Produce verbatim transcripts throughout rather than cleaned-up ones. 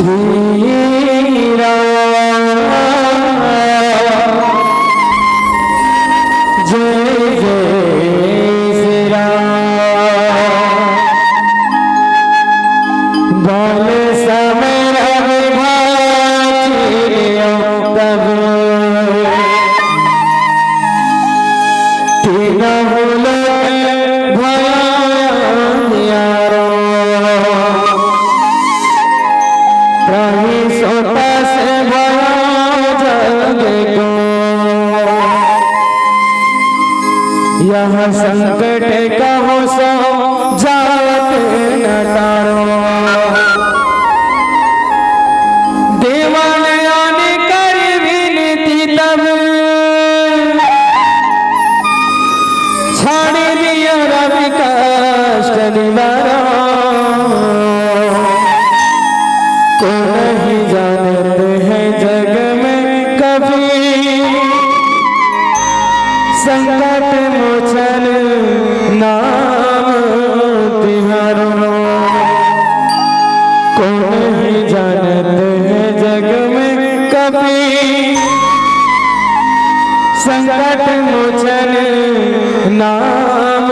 श्री राम, जय जय श्री राम। बोल समय रघुराई तब तीनों लोक भयारो। त्राहि सोता से भया जग को। संकट मोचन नाम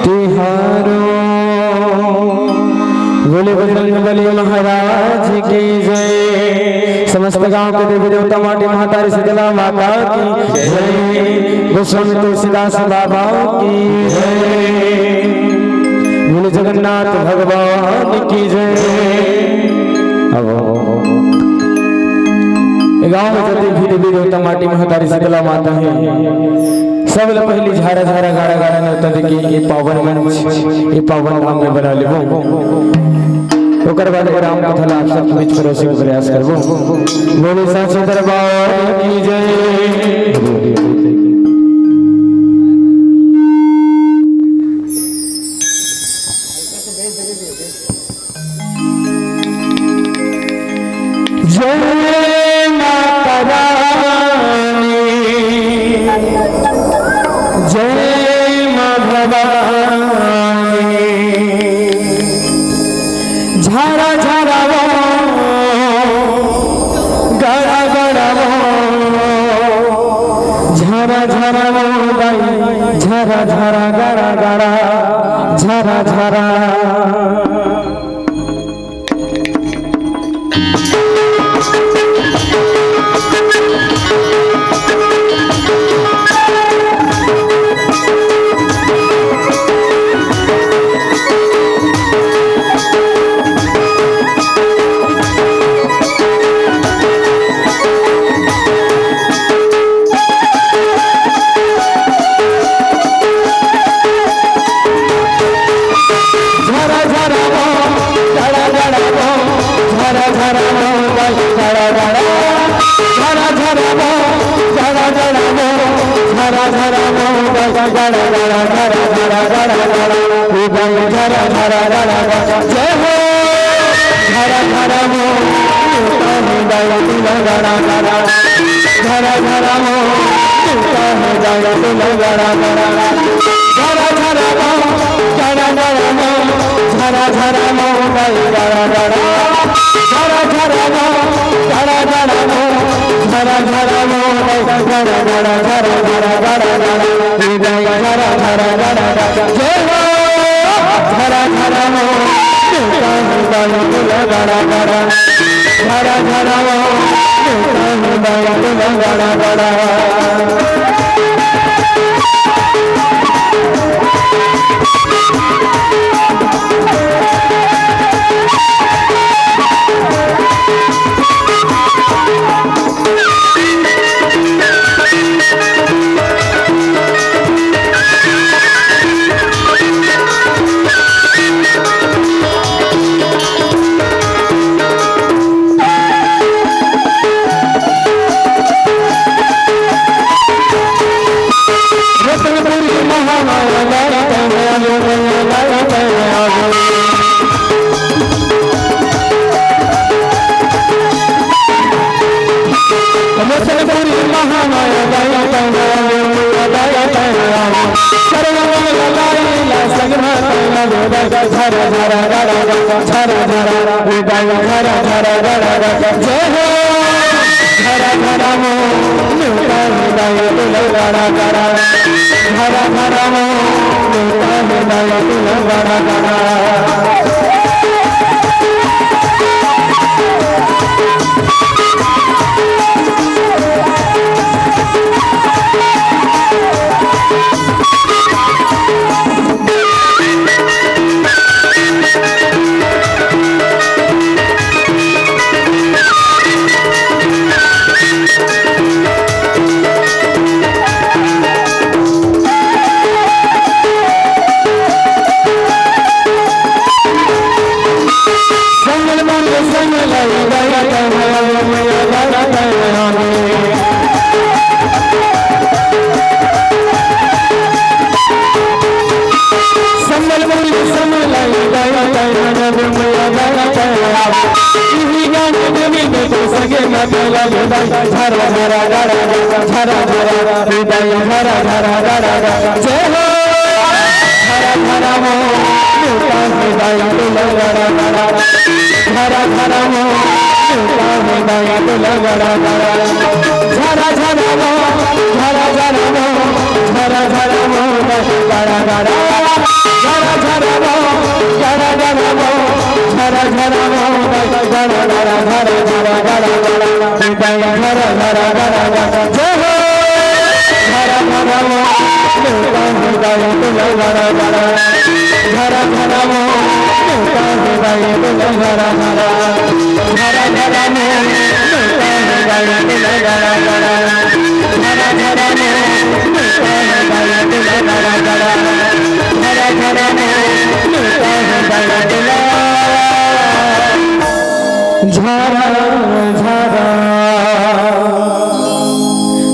तिहारो। बोले बजरंग बली महाराज की जय। समस्त गांव के देवी देवता, माटी महतारी शीतला माता की जय। गोस्वामी तुलसीदास बाबा की जय। बोले जगन्नाथ भगवान की जय। अब गांव में जते भी देवी देवता, माटी महतारी शीतला माता है, सब ले पहली झारा झारा गाड़ा गाड़ा नेवता देके ये पावन मंच, ये पावन धाम में बला लेबो। ओकर बाद राम कथा ला आप सब बीच परोसे के प्रयास करबो। बोले साचे दरबार की जय। जय माता रानी, जय माँ भवानी। झरा झरा वो, गड़ा गड़ा वो, झरा झरा वो दाई, झरा झरा गड़ा गड़ा, झरा झरा। झरा झरा वो, गड़ा गड़ा वो, झरा झरा वो, गड़ा गड़ा। झरा झरा वो, गड़ा गड़ा वो, झरा झरा वो, गड़ा गड़ा, गड़ा गड़ा, गड़ा गड़ा। उदय झरा झरा गड़ा गड़ा। जय हो। झरा झरा वो, उदय गड़ा गड़ा। झरा झरा वो, उदय गड़ा गड़ा। झरा झरा वो, गड़ा गड़ा वो, झरा झरा वो, गड़ा गड़ा। झरा झरा वो, गड़ा गड़ा वो, झरा झरा वो, गड़ा गड़ा, झरा झरा, गड़ा गड़ा। हृदय झरा झरा, गड़ा गड़ा। जय हो। झरा झरा वो, गड़ा गड़ा। झरा झरा वो, गड़ा गड़ा।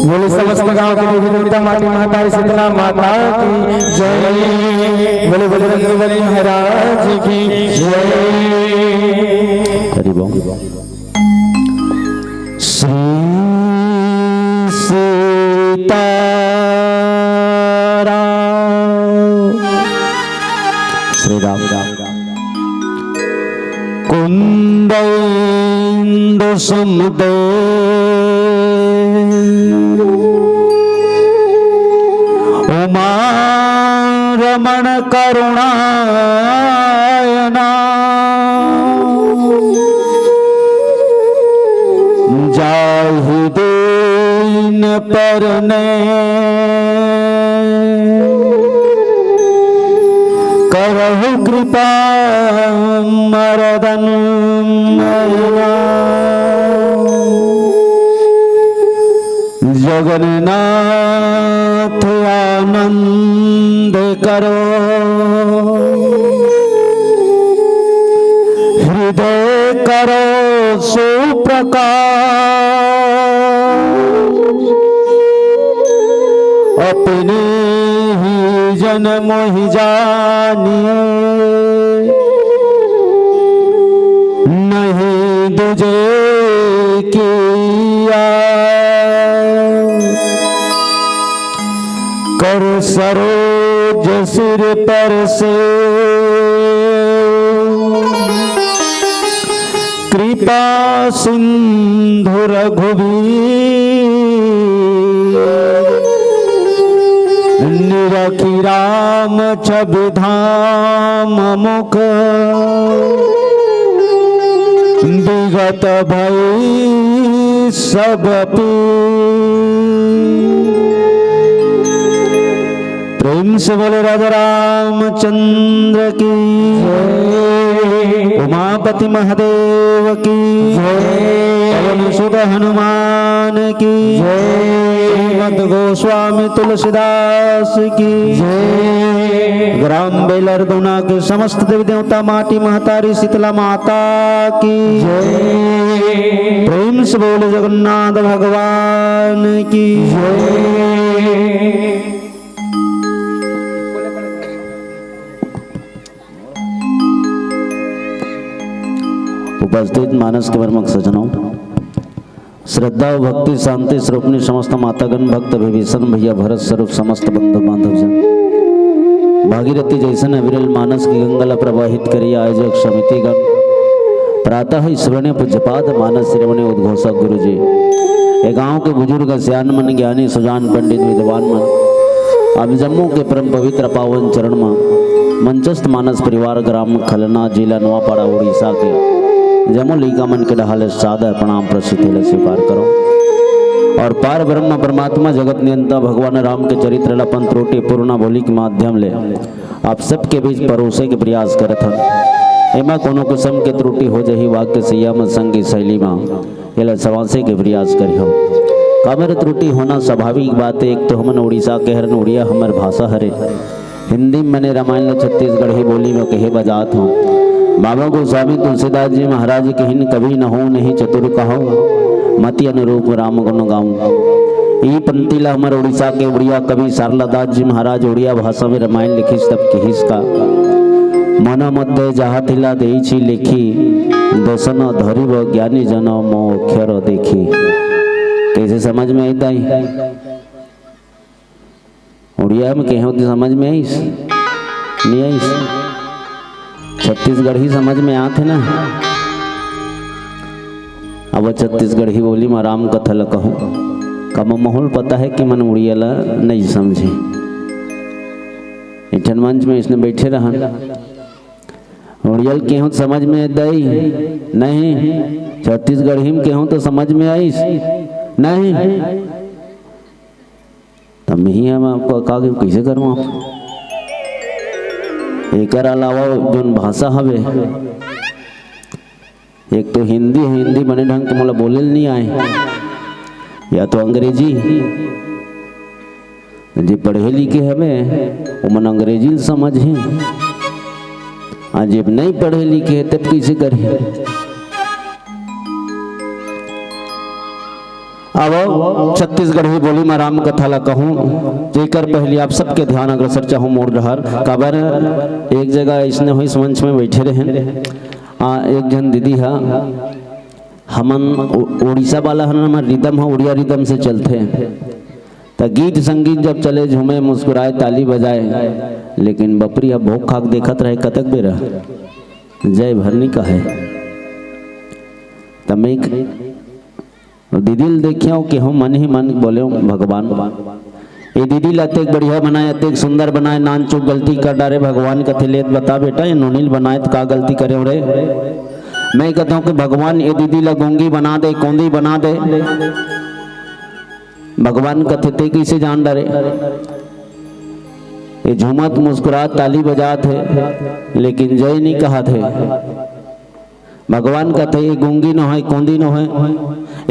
बोले समस्त गांव के देवी देवता माटी महतारी शीतला माता की जय। बोले बजरंग बली महाराज की जय। हरि बोल। श्री सीताराम। श्री राम राम। कुंद इंदु समुदय उमा रमण करुणायना। जाहि दीन पर ने करहु कृपा मरदन मरना। जगन्नाथ आनंद करो, हृदय करो सुप्रकाश। अपने ही जन मोहि जानिए, नहीं दूजे किया। कर सरोज सिर पर से कृपा सिंधु रघुवीर। निरखि राम छवि धाम मुख, विगत भई सब पीर। प्रेम से बोले राजा रामचंद्र की जय। उमापति महादेव की जय। पवन सुत हनुमान की जय। श्रीमद गोस्वामी तुलसीदास की जय। ग्राम बेलर दोना के समस्त देवी देवता माटी महतारी शीतला माता की जय। प्रेम से बोले जगन्नाथ भगवान की जय। उपस्थित मानस के मर्मक सजनों, श्रद्धा और भक्ति शांति स्वरूपनी समस्त मातागण, भक्त विभीषण भैया, भरत स्वरूप समस्त बंधु बांधव जन, भागीरथी जैसन अविरल मानस की गंगा ला प्रवाहित करिए आयोजक समितिगण, प्रातः स्मरणीय पूज्यपाद मानस शिरोमणि उद्घोषक गुरु जी, ये गांव के बुजुर्ग सियान मन, ज्ञानी सुजान पंडित विद्वान मन, आप जम्मो के परम पवित्र पावन चरण म मंचस्थ मानस परिवार ग्राम खलना जिला नवापाड़ा उड़ीसा के जम्मो लइका मन के डहाले सादर प्रणाम प्रसिद्धि ले स्वीकार करो। और पार ब्रह्म परमात्मा जगत नियंता भगवान राम के चरित्र ल अपन त्रुटि पूर्ण बोली के माध्यम ले आप सबके बीच परोसे के प्रयास करत हन। एमा कोनो किसम के त्रुटि हो जही वाक्य संयम संगी शैली म, एला संवासे के प्रयास करिहो। काबर त्रुटि होना स्वाभाविक बात है, एक तो हमन उड़ीसा के हरन, उड़िया हमर भाषा हरे। हिंदी में मने रामायण ल छत्तीसगढ़ी बोली में कहे बजात हूँ। बाबा गोस्वामी तुलसीदास जी महाराज कहिन, कभी न हो नहीं चतुर कहूँ, मति अनुरूप राम गुण गाऊँ। ई पंक्ति ला हमर उड़ीसा के उड़िया कवि सारला दास जी महाराज उड़िया भाषा में रामायण लिखिस तब किहिस का, मन मध्य जहाँ थिला देइछि लिखि, दसन धरिब ज्ञानी जन मोक्षर देखी। कैसे समझ में आई ताई? उड़िया में कहे होती समझ में आइस? नहीं आइस? छत्तीसगढ़ी समझ में आथे ना? अब छत्तीसगढ़ी बोली में राम कथा ल कहूँ। कम माहौल पता है कि मन उड़िया ला नहीं समझे। एक ठन मंच में इसने बैठे रहन। उड़ियल केहूँ समझ में दई? नहीं। छत्तीसगढ़ी में केहूँ तो समझ में आइस? नहीं। तब मैं ही हम आपको का, कइसे करवाऊँ? एकर अलावा जोन भाषा हवे, एक तो हिंदी है, हिंदी बने ढंग के मोला बोले ल नहीं आए, या तो अंग्रेजी। जे पढ़े लिखे हवे, ओमन अंग्रेजी ल समझही। आ जे नहीं पढ़े लिखे हे, तब कइसे करही? अब छत्तीसगढ़ी बोली म राम कथा ला कहूँ, जेकर पहली आप सबके ध्यान अग्रसर चाहूँ मोर डहर। काबर एक जगह इसने होइस मंच में बैठे रहे, आ, एक झन दीदी हा, हमन उ-, उड़ीसा वाला हन, हमर रिदम ह उड़िया रिदम से चलथे। त गीत संगीत जब चले, झूमे, मुस्कुराए, ताली बजाए, लेकिन बपरी ह भोग खाक देखत रहे कतक बेरा, जय भर नी कहे। त मैं एक दीदी ल देखियौं कि हम मन ही मन बोलेंव, "भगवान, ये दीदी ल अतेक बढ़िया बनाए, अतेक सुंदर बनाए, नान चूक गलती कर डारे।" भगवान कथे, "ले त बता बेटा, ये नोनी ल बनाए त का गलती करेंव रे?" मैं कहता हूँ कि भगवान, ये दीदी ला गूंगी बना दे, कोंदी बना दे। भगवान कथे, "ते कइसे जान डारे? ये झूमत मुस्कुरात ताली बजात हे, लेकिन जय नहीं कहत हे।" भगवान कथे, "ये गूंगी नोहे, कोंदी नोहे,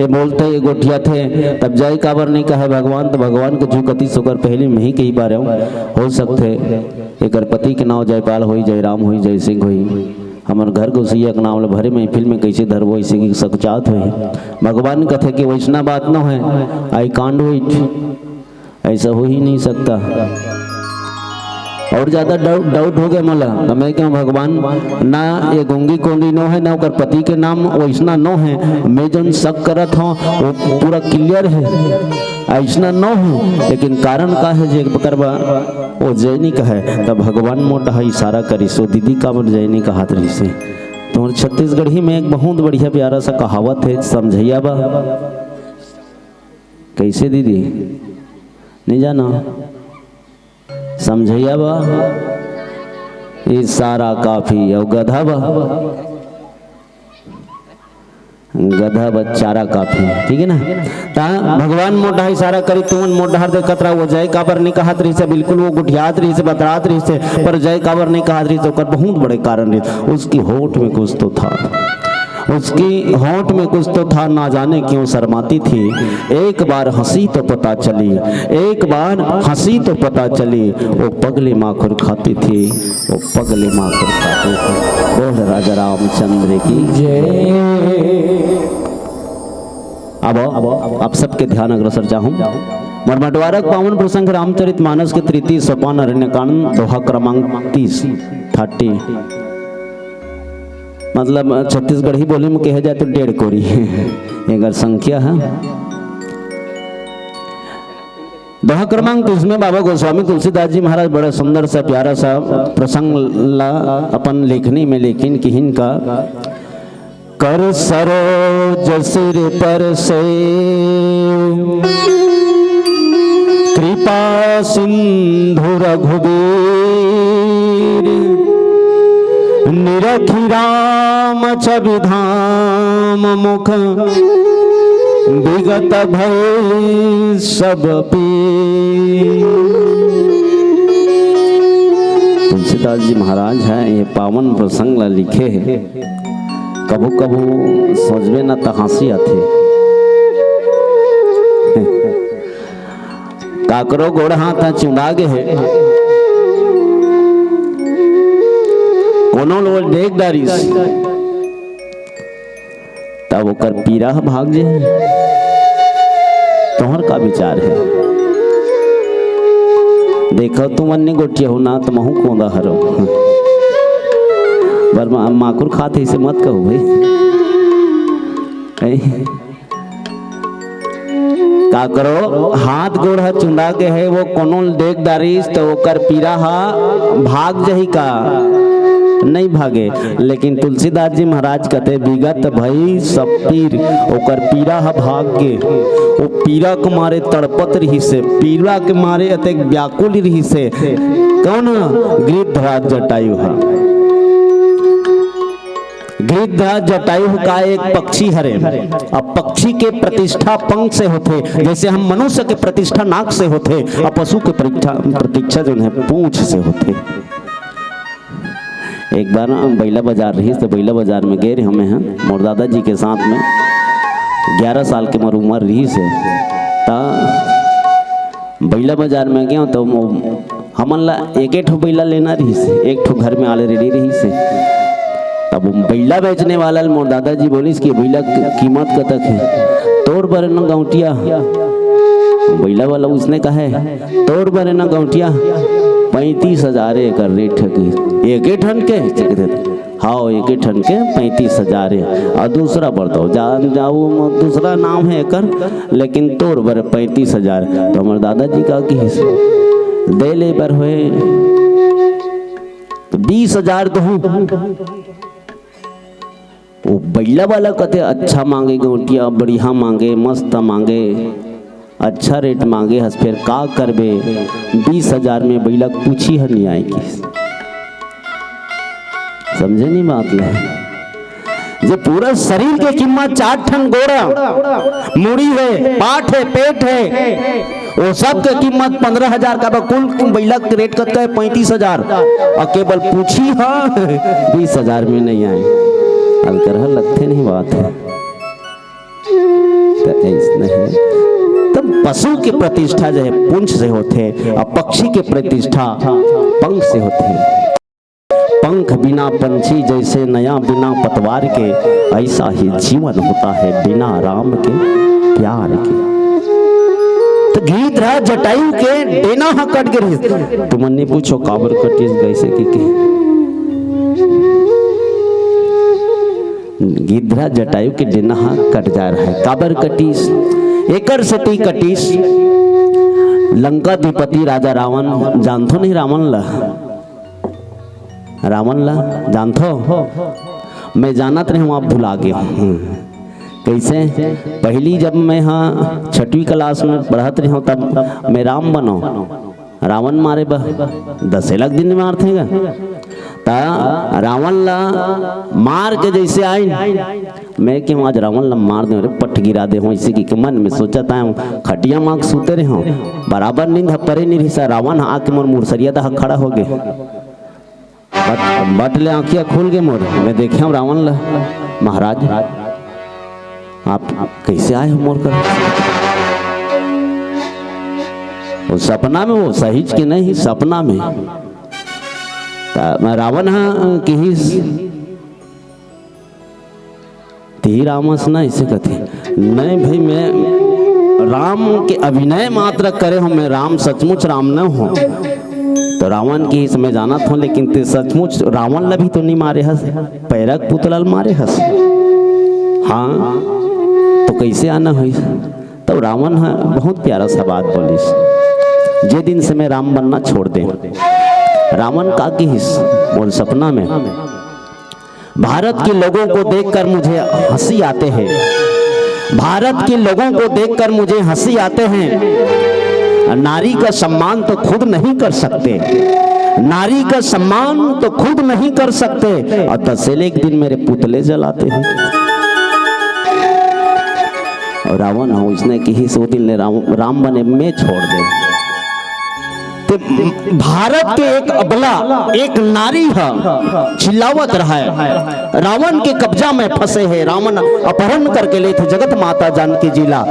ये बोलथे, ये गोठियाथे, तब जय काबर नहीं कहे भगवान?" त भगवान के झुकती सोकर पहली में ही कही पारेंव, हो सकथे एकर पति के नाव जयपाल होई, जयराम होई, जयसिंह होई। हमर घर गोसैया के नाम ल भरे महफिल में कइसे धरबो, अइसे कि सकचात होही। भगवान कथे कि वइसना बात नोहे, I can't wait, ऐसा हो ही नहीं सकता। और ज्यादा डाउट, डाउट हो गया मोला, त मैं कहूँ, "भगवान, ना ये गूंगी कोंदी नोहे, ना ओकर पति के नाम वइसना नोहे, मैं जोन शक करत हूँ, वो पूरा क्लियर है, अइसना नोहे, लेकिन कारण का है जे करबा?" वो जय नहीं कहे। तब भगवान मोर डहर इशारा करिस, "वो दीदी काबर जय नहीं कहत रहिसे?" तो छत्तीसगढ़ी में एक बहुत बढ़िया प्यारा सा कहावत है, समझइया बा। कइसे दीदी? नहीं जाना? समझइया बा, इशारा काफी, अउ गधा बा, गधा बा, चारा काफी, ठीक है ना? त भगवान मोर डहर इशारा करिस, तुमन मोर डहर देखत रहा, वो जय काबर नहीं कहत रहिसे, बिल्कुल वो गोठियात रहिसे, बतरात रहिसे, पर जय काबर नहीं कहत रहिसे, ओकर बहुत बड़े कारण रहिस, उसकी होठ में कुछ तो था। उसकी होंठ में कुछ तो था, ना जाने क्यों शर्माती थी। एक बार हंसी तो पता चली, एक बार हंसी तो पता चली, वो पगली माखुर खाती थी, वो पगली माखुर खाती थी। बोल राजा रामचंद्र की जय। अब आप सबके ध्यान अग्रसर चाहूँ, मरमटवारक पावन प्रसंग रामचरित मानस के तृतीय सोपान अरण्यकांड, दोहा क्रमांक तीस, थर्टी। मतलब, छत्तीसगढ़ी बोली में कहे जाए तो डेढ़ कोरी। एकर संख्या है। दोहा क्रमांक तीस में बाबा गोस्वामी तुलसीदास जी महाराज बड़ा सुंदर सा, प्यारा सा प्रसंग ला अपन लेखनी में लेकिन किहिन का, "कर सरोज सिर पर से कृपा सिंधु रघुबीर, निरखि राम छवि धाम मुख, विगत भय सब पीर।" तुलसीदास जी महाराज हैं, ये पावन प्रसंग ला लिखे हैं। कभू कभू सोचबे ना त हंसी आथे। काकरो गोड़ हाथ ह चुंदा गे हे, कोनो लो देख डारिस, तब ओकर पीरा ह भाग जाही। तोहर का विचार हे? देखो, तुमन नी गोठियाहू ना, त महूं कोंदा हरो। पर मा-, माकुर खात हे, इसे मत कहो भाई। ऐ? काकरो हाथ गोड़ ह चुंदा गे हे, वो कोनो ल देख डारिस त ओकर पीरा ह भाग जही का? नहीं भागे। लेकिन तुलसीदास जी महाराज कथे, "विगत भई सब पीर", ओकर पीरा ह भाग गे। वो पीरा के मारे तड़पत रहिसे, पीरा के मारे अतेक व्याकुल रहिसे। कौन ह? गिरिधराज जटायु ह। गिरिधराज जटायु का एक पक्षी हरे। अब पक्षी के प्रतिष्ठा पंख से होथे, जैसे हम मनुष्य के प्रतिष्ठा नाक से होथे, अउ पशु के परीक्षा, प्रतीक्षा जो है पूंछ से होथे। एक बार ना हम बइला बाजार रहिस, तो बइला बाजार में गए रहे हमें हैं, मोर दादाजी के साथ में, ग्यारह साल के मोर उम्र रहिस हे, त बइला बाजार में गए तो मो-, हमन ला एक, एक ठो बइला लेना रहिस हे, एक ठो घर में already रहिस हे। तब वो बइला बेचने वाला ल मोर दादाजी बोलिस कि बइला क-, कीमत कतक हे? तोर बर न गौंटिया, बइला वाला उसने कहे, तोर बर न गौंटिया, पैंतीस हजार एकर रेट हे कि एक, एक ठन के? हाँ, एक ठन के पैंतीस हजार हे, अउ दूसरा बर तो जान जाऊ, दूसरा नाम हे एकर, लेकिन तोर बर पैंतीस हजार। तो हमर दादाजी का किहिस, दे ले बर होए तो बीस हजार दूहूं। वो बइला वाला कथे, अच्छा मांगे गौंटिया, बढ़िया मांगे, मस्त मांगे, अच्छा रेट मांगे हस, फेर का करबे, बीस हजार में बइला कुछ ही ह नइ आए किस। समझे नहीं बात ल? जे पूरा शरीर के कीमत, चार ठन गोड़ा, मुड़ी हे, पाठ हे, पेट हे, वो सब के कीमत पंद्रह हजार का बा। कुल बइला के रेट कतका हे? पैंतीस हजार। अउ केवल पूछी ह बीस हजार में नइ आए। अलकरहा लगथे नहीं बात ह। त अइसने हे। तब पशु के प्रतिष्ठा जो है पूंछ से होथे, अउ पक्षी के प्रतिष्ठा पंख से होथे। पंख बिना पंछी जैसे नया बिना पतवार के, ऐसा ही जीवन होता है बिना राम के प्यार के। त गिरिधराज जटायु के डेना ह कट गे रहिस। तुमन नइ पूछो काबर कटिस, कइसे के, के। गिरिधराज जटायु के डेना ह कट जाए रहे। काबर कटिस? एकर सेती कटिस, लंकाधिपति राजा रावण, जानथो नहीं रावण ला? रावण ला जानथो? मैं जानत रहेंव, आप भुला गे हो। हम्म। कइसे? पहिली जब मैं हा छठवीं class में पढ़त रहेंव, तब मैं राम बनों, रावण मारे बर दसे लाख दिन मारथे गा। त रावण ला मार के जइसे आइन, मैं केहेंव आज रावण ला मार देंव रे, पट गिरा देंव, अइसे कहिके मन में सोचत आएंव। खटिया म आके सुते रहेंव, बराबर नींद ह परे नइ रहिस, रावण ह आके मोर मुड़सरिया डहर खड़ा होगे। बट, बट ले आँखिया खुल गे मोर, मैं देखेंव रावण ला, महाराज, आप कइसे आए हो मोर करा? वो सपना में, वो सहीच के नहीं, सपना में। त मैं, रावण ह किहिस, तिही राम हस ना, अइसे कथे। नहीं भाई, मैं राम के अभिनय मात्र करे हों, मैं राम, सचमुच राम न हों। त रावण किहिस, मैं जानत हों, लेकिन तें सचमुच रावण ला भी तो नइ मारे हस, पैरा के पुतला ल मारे हस। हाँ, त कइसे आना होइस? तब रावण ह बहुत प्यारा सा बात बोलिस, जे दिन से मैं राम बनना छोड़ देंव। रावण का किहिस मोर सपना में, भारत के लोगों को देखकर मुझे हंसी आते हैं, भारत के लोगों को देखकर मुझे हंसी आते हैं। नारी का सम्मान तो खुद नहीं कर सकते, नारी का सम्मान तो खुद नहीं कर सकते, अउ दसेले के दिन मेरे पुतले जलाते हैं। अउ रावण ह ओइसने किहिस, ओ दिन ले राम, राम बने में छोड़ देंव। ते भारत के एक अबला, एक नारी ह चिल्लावत रहय, रावण के कब्जा में फंसे हे, रावण अपहरण करके लेथे जगत माता जानकी जी ला।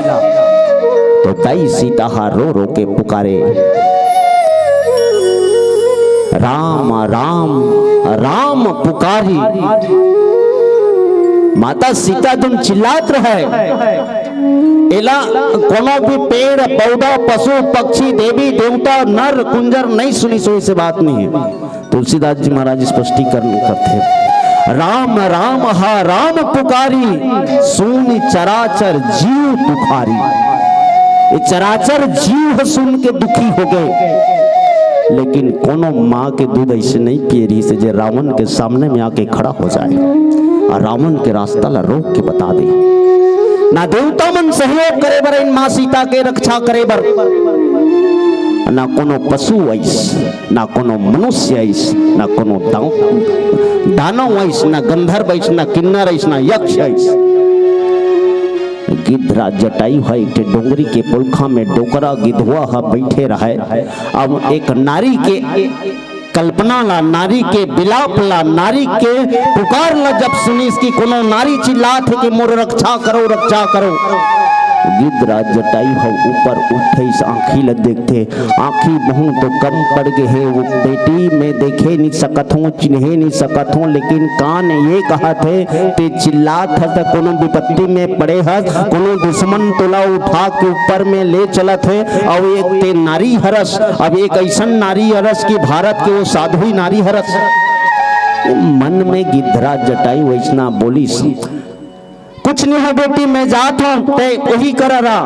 त दाई सीता ह रो रो के पुकारे, राम, राम, राम पुकारी। माता सीता जब चिल्लात रहय, एला कोनो भी पेड़, पौधा, पशु, पक्षी, देवी, देवता, नर, कुंजर नइ सुनिस, अइसे बात नइ हे। तुलसीदास जी महाराज स्पष्टीकरण करथे, राम, राम हा राम पुकारी, सुनि चराचर जीव दुखारी। ये चराचर जीव ह सुन के दुखी होगे, लेकिन कोनो माँ के दूध अइसे नइ पिए रहिस हे, जे रावण के सामने में आके खड़ा हो जाए अउ रावण के रास्ता ला रोक के बता दे। ना देवता मन सहयोग करे बर आइन माँ सीता के रक्षा करे बर, ना कोनो पशु आइस, ना कोनो मनुष्य आइस, ना कोनो दाव-, दानव आइस, ना गंधर्व आइस, ना किन्नर आइस, ना यक्ष आइस। गिद्धराज जटायु ह एक ठे डोंगरी के पोलखा में डोकरा गिधवा ह बइठे रहय। अब एक नारी के कल्पना ला, नारी के बिलाप ला, नारी के पुकार ला जब सुनिस कि कोनो नारी चिल्लात हे कि मोर रक्षा करो, रक्षा करो, गिद्धराज जटायु ह ऊपर उठिस, आँखी ला देखथे, आँखी बहुत कम पड़ गे हे। वो बेटी मैं देखे नहीं सकत हूँ, चिन्हे नहीं सकत हूँ, लेकिन कान ये कहत हे, ते चिल्लात हस त कोनो विपत्ति में पड़े हस, कोनो दुश्मन तोला उठा के ऊपर में ले चलत हे, अउ एक ते नारी हरस, अब एक अइसन नारी हरस कि भारत के वो साध्वी नारी हरस। मन में गिद्धराज जटायु वइसना बोलिस, कुछ नहीं है बेटी, मैं जात हूँ, ते वही करा रहा।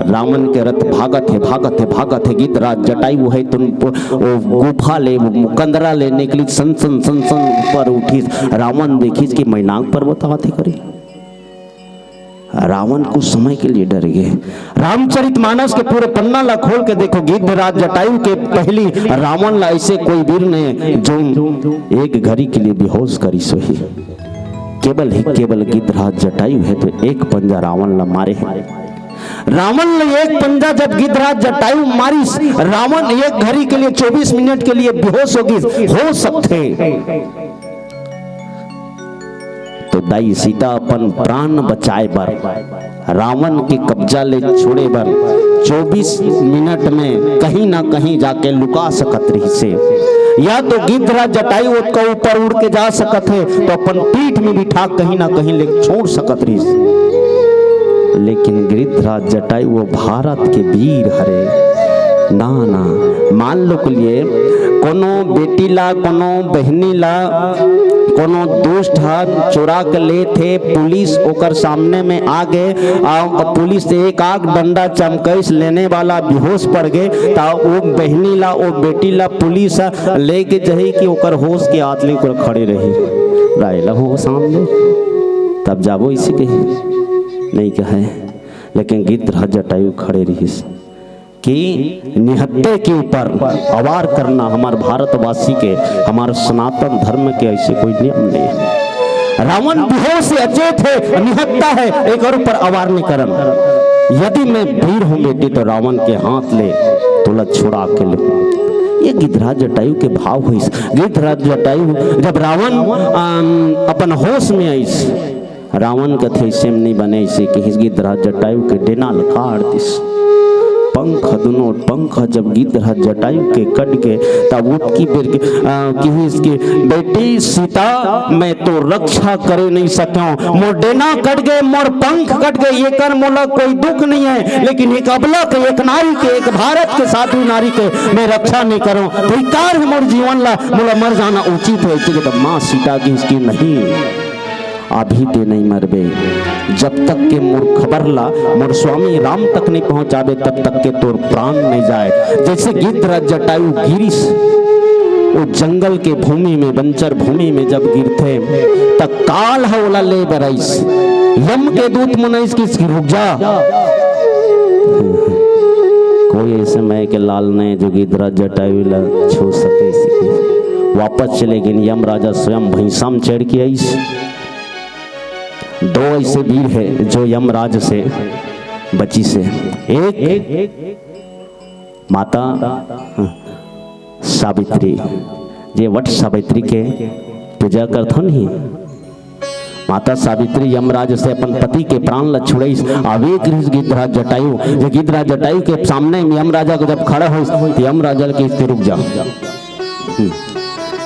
रावण के रथ भागत हे, भागत हे, भागत हे। गिद्धराज जटायु हे तुन प-, वो गुफा ले, वो मुकंदरा ले निकलिस, सन सन सन सन ऊपर उठिस। रावण देखिस कि मैनाक पर्वत आत हे करे। रावण कुछ समय के लिए डर गे। रामचरितमानस के पूरे पन्ना ला खोल के देखो, गिद्धराज जटायु के पहली रावण ला ऐसे कोई वीर ने जो एक घड़ी के लिए बेहोश करिस होही। केवल ही केवल गिद्धराज जटायु हे तो एक पंजा रावण ला मारे हे। रावण ला एक पंजा जब गिद्धराज जटायु मारिस, रावण एक घड़ी के लिए, चौबीस मिनट के लिए बेहोश हो गिस। हो सकथे तो दाई सीता अपन प्राण बचाए बर, रावण के कब्जा ले छुड़े बर चौबीस मिनट में कहीं ना कहीं जाके लुका सकत रहिसे, या तो गिद्धराज जटायु ओतका ऊपर उड़ के जा सकत हे, तो अपन पीठ में बिठा कहीं ना कहीं ले छोड़ सकत रहिस। लेकिन गिद्धराज जटायु वो भारत के वीर हरे। ना, ना, मान लो के लिए कोनो बेटी ला, कोनो बहनी ला, कोनो दुष्ट ह चोरा के लेथे, पुलिस ओकर सामने में आ गे, आ पुलिस एक आग डंडा चमकइस, लेने वाला बेहोश पड़ गे, त वो बहनी ला, वो बेटी ला पुलिस ह लेके जही कि ओकर होश के आत ले ओकर खड़े रही। राय ला हो सामने, तब जाबो इसे कही, नहीं कहे। लेकिन गिद्धराज जटायु खड़े रहिस कि निहत्थे के ऊपर अवार करना हमार भारतवासी के, हमार सनातन धर्म के ऐसे कोई नियम नहीं है। रावण बेहोश हे, अचेत हे, निहत्था हे, एकर ऊपर अवार नहीं करन। यदि मैं वीर हूँ बेटी, तो रावण के हाथ ले तोला छुड़ा के ले। ये गिद्धराज जटायु के भाव होइस। गिद्धराज जटायु जब रावण, अम, अपन होश में आइस, रावण कथे, "अइसे म नइ बने," अइसे कहिस, गिद्धराज जटायु के डेना ल काट दिस। पंख ह, दुनों पंख ह जब गिद्धराज जटायु के कट गे, तब ओतकी बेर के, आ, कहिस कि, "बेटी सीता, मैं तोर रक्षा करे नइ सकंव। मोर डेना कट गे, मोर पंख कट गे, एकर मोला कोई दुख नइ हे, लेकिन एक अबला के, एक नारी के, एक भारत के साध्वी नारी के मैं रक्षा नइ करंव। धिक्कार हे मोर जीवन ला, मोला मर जाना उचित हे।" अइसे के तब माँ सीता कहिस कि, "नहीं।" अभी ते नइ मरबे, जब तक के मोर खबर ला मोर स्वामी राम तक नइ पहुंचाबे, तब तक के तोर प्राण नइ जाए। जइसे गिद्धराज जटायु गिरिस, वो जंगल के भूमि में, बंजर भूमि में जब गिरथे, त काल ह ओला ले बर आइस। यम के दूत मन आइस कि, "रुक जा।" कोई अइसे मय के लाल नइ जो गिद्धराज जटायु ला छू सके, सके। वापस चले गिन, यमराजा स्वयं भैंसा म चढ़ के आइस। दो ऐसे वीर हे जो यमराज से बचिस हे। एक माता सावित्री, जे वट सावित्री के पूजा करथन ही, माता सावित्री यमराज से अपन पति के प्राण ला छुड़ाइस। अवेक रिहिस गिद्धराज जटायु, जे गिद्धराज जटायु के सामने में यमराजा को जब खड़ा होइस, तो यमराजा के, "रुक जा, हम्म,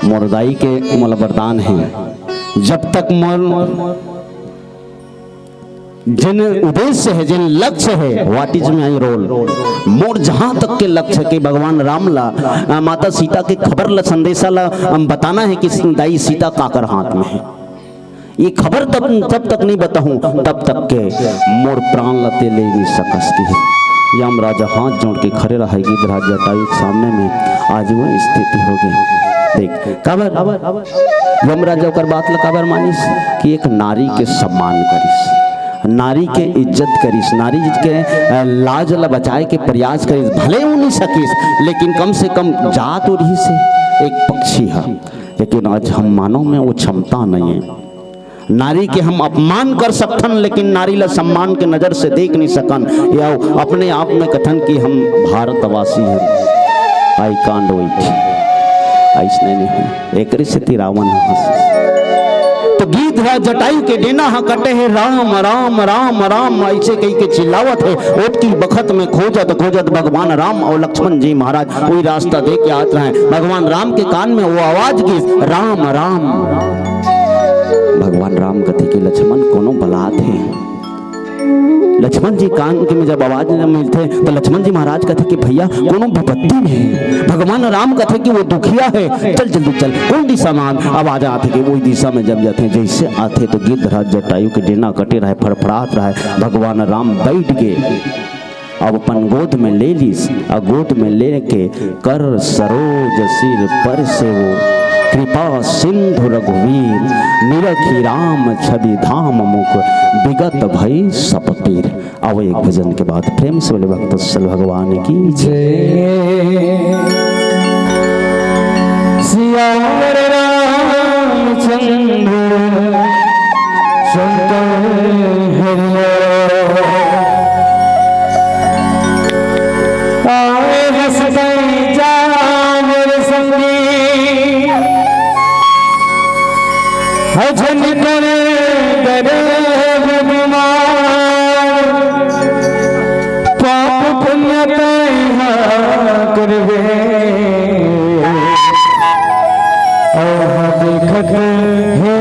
मोर दाई के मोला वरदान हे, जब तक मोर जेन उद्देश्य हे, जेन लक्ष्य हे, what is my role, मोर जहाँ तक के लक्ष्य हे कि भगवान राम ला, अ, माता सीता के खबर ला, संदेशा ला, अम, बताना हे कि दाई सीता काकर हाथ में हे। ये खबर तब, तब तक नइ बताहूँ, तब तक के मोर प्राण ला ते ले नइ सकस," कहिस। यमराजा हाथ जोड़ के खड़े रहय, गिद्धराज जटायु के सामने में आज वो स्थिति हो गे। देख, काबर यमराजा ओकर बात ला काबर मानिस कि एक नारी के सम्मान करिस। नारी के इज्जत करिस, नारी के, अ, लाज ला बचाए के प्रयास करिस। भले वो नहीं सकिस, लेकिन कम से कम जा तो रहिस हे एक पक्षी ह। लेकिन आज हम मानव में वो क्षमता नहीं है। नारी के हम अपमान कर सकथन, लेकिन नारी ला सम्मान के नजर से देख नहीं सकन, या अपने आप में कथन कि हम भारतवासी हैं, I can't wait। अइसने नहीं है, एकरे सेती रावण ह हंसिस। तो गिधरा जटायु के डेना ह कटे हे, राम राम राम राम, ऐसे कही के चिल्लावत हे। ओतकी बखत में खोजत खोजत भगवान राम और लक्ष्मण जी महाराज वही रास्ता दे के आत रहे। भगवान राम के कान में वो आवाज गिस, राम राम। भगवान राम कथे कि लक्ष्मण, कोनो बलात हे। लक्ष्मण जी कान के में जब आवाज न मिलथे, तो लक्ष्मण जी महाराज कथे कि भैया, कोनो विपत्ति में हे। भगवान राम कथे कि वो दुखिया हे, चल जल्दी चल, कौन दिशा में आ-, आवाज आथे कि वही दिशा में जब जाथे, जैसे आथे तो गिद्धराज जटायु के डेना कटे रहे, फड़फड़ात रहे। भगवान राम बैठ के अब अपन गोद में ले लिस, आ गोद में लेके कर सरोज सिर पर से वो कृपा सिंधु रघुवीर, निरखी राम छवि धाम मुख विगत भई सब पीर। आवे एक भजन के बाद प्रेम से बोले भक्त वत्सल भगवान की जय। जय। सियावर रामचंद्र शंकर हरिया। आए हंसते जावर संगी, हजन कर गर्भ गुमान। पाप पुण्य तैहा करबे, अहा देखत हे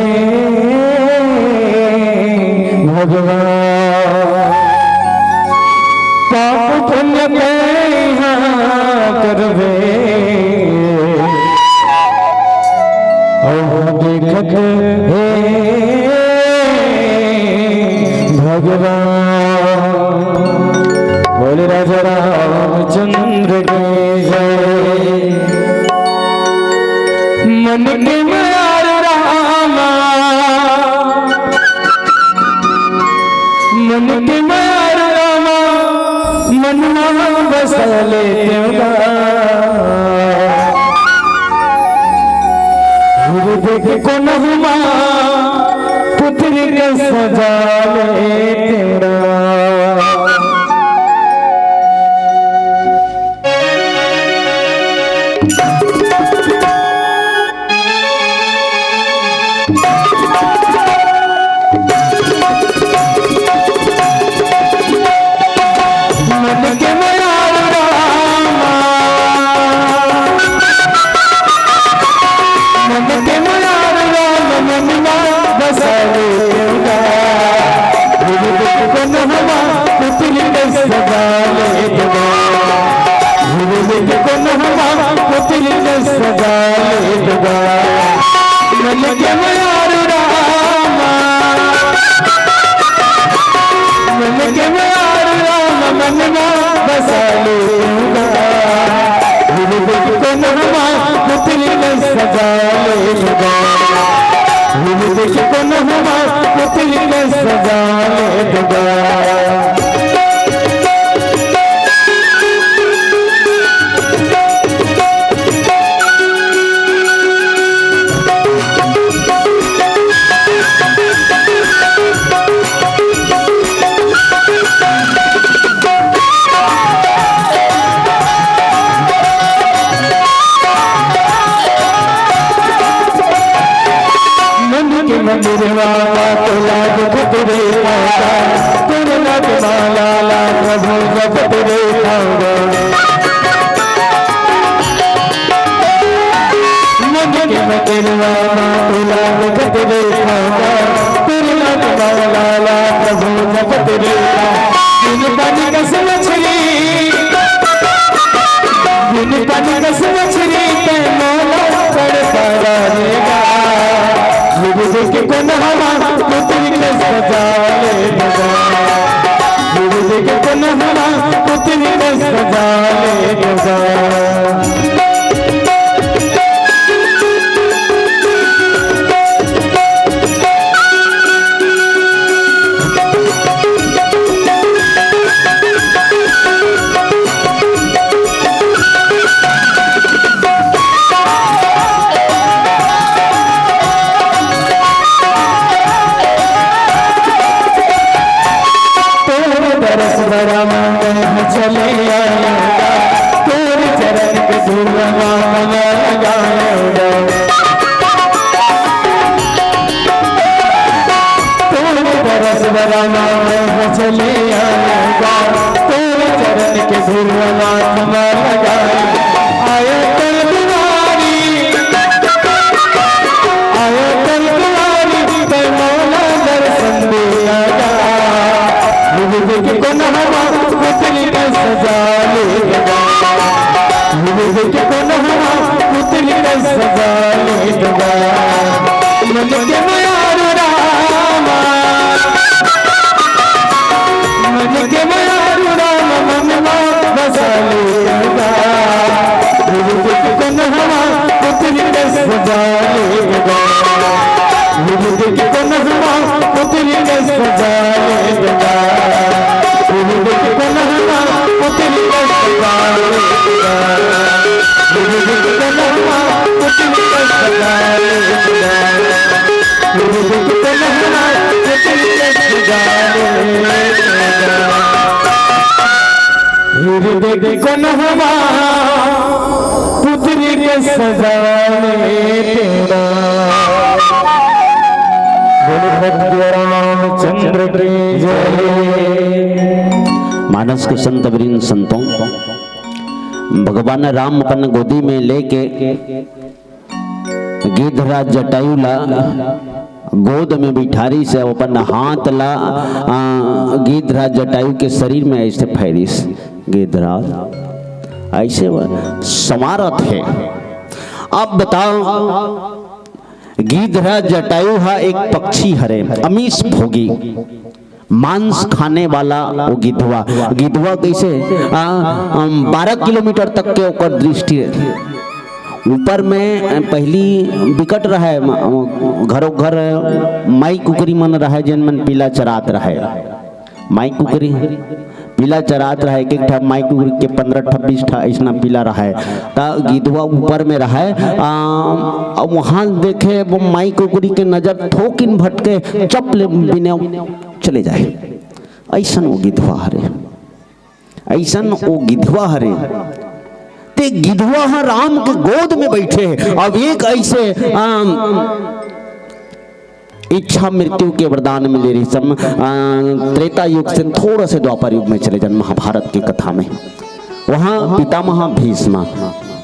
भगवान। पाप पुण्य तैहा करबे, अहा देखत हे भगवान। बोले राजा रामचंद्र की जय। मन के म्यार रामा, मन के म्यार रामा, मनमा बसा ले तेवगा। हृदय के कोनहमा पुतरी के सजा ले तेरा। मन के म्यार रामा, मन के म्यार रामा, मनमा बसा ले तेरा। हृदय के कोनहमा पुतरी के सजा ले तेरा। हृदय के कोनहमा पुतरी के सजा ले तेरा। मन के म्यार रामा, मन के म्यार रामा, मनमा बसा ले तेरा। हृदय के कोनहमा पुतरी के सजा ले तेरा। हृदय के कोनहमा पुतरी के सजा ले तेरा। मन के मंदिरवा मा तोला जपत रे पावा, तोरे नाम माला ला प्रभु जपत रे पावा। मन के मंदिरवा मा तोला जपत रे पावा, तोरे नाम माला ला प्रभु जपत रे पावा। बिन पानी कस मछरी, बिन पानी कस मछरी ते मोला तड़पा रहेगा। गुरु जी के कोनहमा पुतरी के सजा ले तेरा। गुरु जी के कोनहमा पुतरी के सजा ले तेरा। बरम में चले आएगा, तोर चरण के धूल माथ में लगाएगा। तोर बरस बरम में चले आएगा, तोर चरण के धूल माथ में लगाएगा। आयो कल दुआरी, आयो कल दुआरी, तै मौला दर्शन देगा। विवेक को नहवा पुतली का सजा लेगा। विवेक को नहवा पुतली का सजा लेगा। मन के मयारू रामा, मन के मयारू राम मन में बसा लेगा। विवेक को नहवा पुतली का सजा लेगा। विवेक को नहवा पुतली का सजा लेगा। विवेक को नहवा पुतली का सजा लेगा। विवेक को नहवा पुतली का सजा लेगा। विवेक को नहवा पुतली का सजा लेगा। विवेक को नहवा पुतली के सजा लेगा। बोलो भक्त रामचंद्र की जय। मानस के संत वृंद संतों, भगवान राम अपन गोदी में लेके गिद्धराज जटायु ला गोद में बिठारिस, अपन हाथ ला, आ, गिद्धराज जटायु के शरीर में ऐसे फैरिस। गिद्धराज ऐसे व-, संवारत हे। अब बताओ, गिद्धराज जटायु हा एक पक्षी हरे, अमीष भोगी, मांस खाने वाला वो गिद्धवा। गिद्धवा कैसे? आ, अम, बारह किलोमीटर तक के ओकर दृष्टि रहे। ऊपर में, अ, पहली बिकट रहे, म-, घरों घर माई कुकरी मन रहे, जेन मन पिला चरात रहे। माई कुकरी पिला चरात रहे, एक एक ठा माई कुकरी के पन्द्रह ठा, बीस ठा ऐसना पिला रहे। त गिद्धवा ऊपर में रहे, आ, अब वहाँ देखे वो माई कुकरी के नजर थोकिन भटके, चप ले बिने चले जाए। ऐसन वो गिद्धवा हरे, ऐसन वो गिद्धवा हरे। ते गिद्धवा ह राम के गोद में बैठे हे। अब एक ऐसे, आ, इच्छा मृत्यु के वरदान मिले रहिस। हम, आ, त्रेता युग से थोड़ा से द्वापर युग में चले जान, महाभारत की कथा में। वहाँ पितामह भीष्म,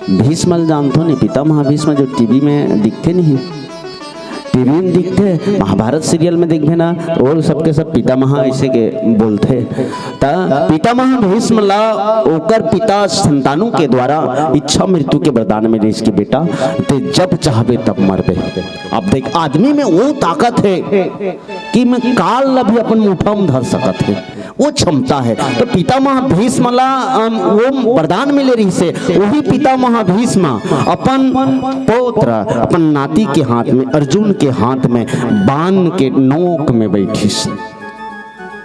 भीष्म ल जानथो नहीं, पितामह भीष्म जो टीवी में दिखथे नहीं, टीवी में दिखथे, महाभारत सीरियल में देखबे ना, वो सबके सब पितामह ऐसे के बोलथे। त पितामह भीष्म ला ओकर पिता संतानु के द्वारा इच्छा मृत्यु के वरदान मिले रहिस कि बेटा, ते जब चाहबे तब मरबे। अब देख, आदमी में वो ताकत हे कि मैं काल ला भी अपन मुठा में धर सकत हे, वो क्षमता हे। तो पितामह भीष्म ला, अम, वो वरदान मिले रहिस हे, वही पितामह भीष्म अपन पौत्र, अपन नाती के हाथ में, अर्जुन के हाथ में बाण के नोक में बैठिस।